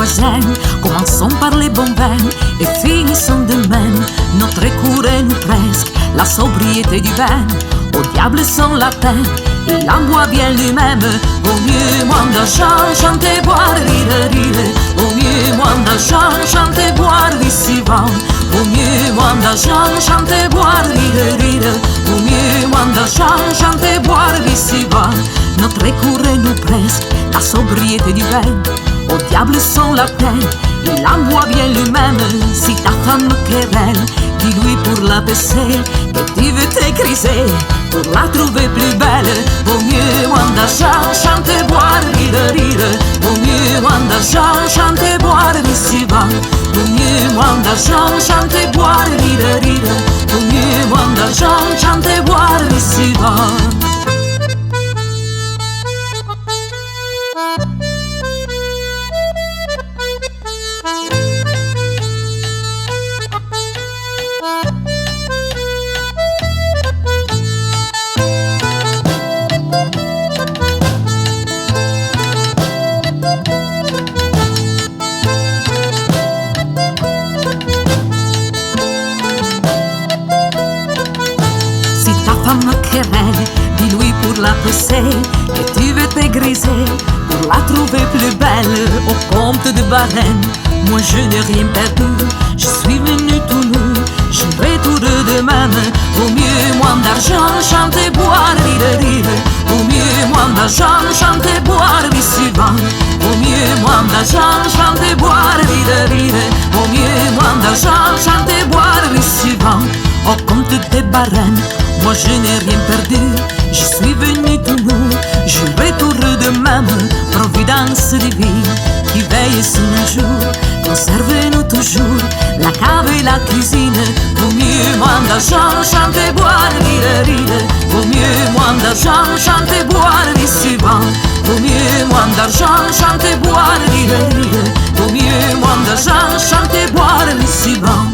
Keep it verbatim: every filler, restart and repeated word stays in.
Voisins, començons par le bon vin et finissons demain. Notre cours est nous presque, la sobriété du vin. Au diable son latin, il en boit bien lui-même. Vaut mieux moins d'argent, chanter, boire, rire, rire. Vaut mieux moins d'argent, chanter, boire, vivre si vent. Vaut mieux moins d'argent, chanter, boire, rire, rire. Vaut mieux moins d'argent, chanter, boire, vivre si vent. Notre cours est nous presque, la sobriété du vin. Au diable son latin, il en boit bien lui-même. Si ta femme querelle, dis-lui pour l'apaiser que tu veux t'égriser pour la trouver plus belle. Vaut mieux moins d'argent, chanter, boire, rire, rire. Vaut mieux moins d'argent, chanter, boire, vivre si vent. Vaut mieux moins d'argent, chanter, boire, rire, rire. Vaut mieux moins d'argent, chanter, boire, vivre si vent. Si ta femme querelle, dis-lui pour l'apaiser que tu veux t'égriser pour la trouver plus belle. Au comte de Barême, moi je n'ai rien perdu, je suis venu tout nu, je retourne de même. Vaut mieux moins d'argent, chanter, boire, rire, rire. Vaut mieux moins d'argent, chanter, boire, vivre si vent. Vaut mieux moins d'argent, chanter, boire, rire, rire. Vaut mieux moins d'argent, chanter, boire, vivre si vent. Au comte de Barême, moi je n'ai rien perdu, je suis venu tout nu, je retourne de même. Providence divine qui veille sur nos jours, conserve-nous toujours la cave et la cuisine. Vaut mieux moins d'argent, chanter, boire, rire, rire. Vaut mieux moins d'argent, chanter, boire, vivre si vent. Vaut mieux moins d'argent, chanter, boire, rire, rire. Vaut mieux moins d'argent, chanter, boire, vivre si vent.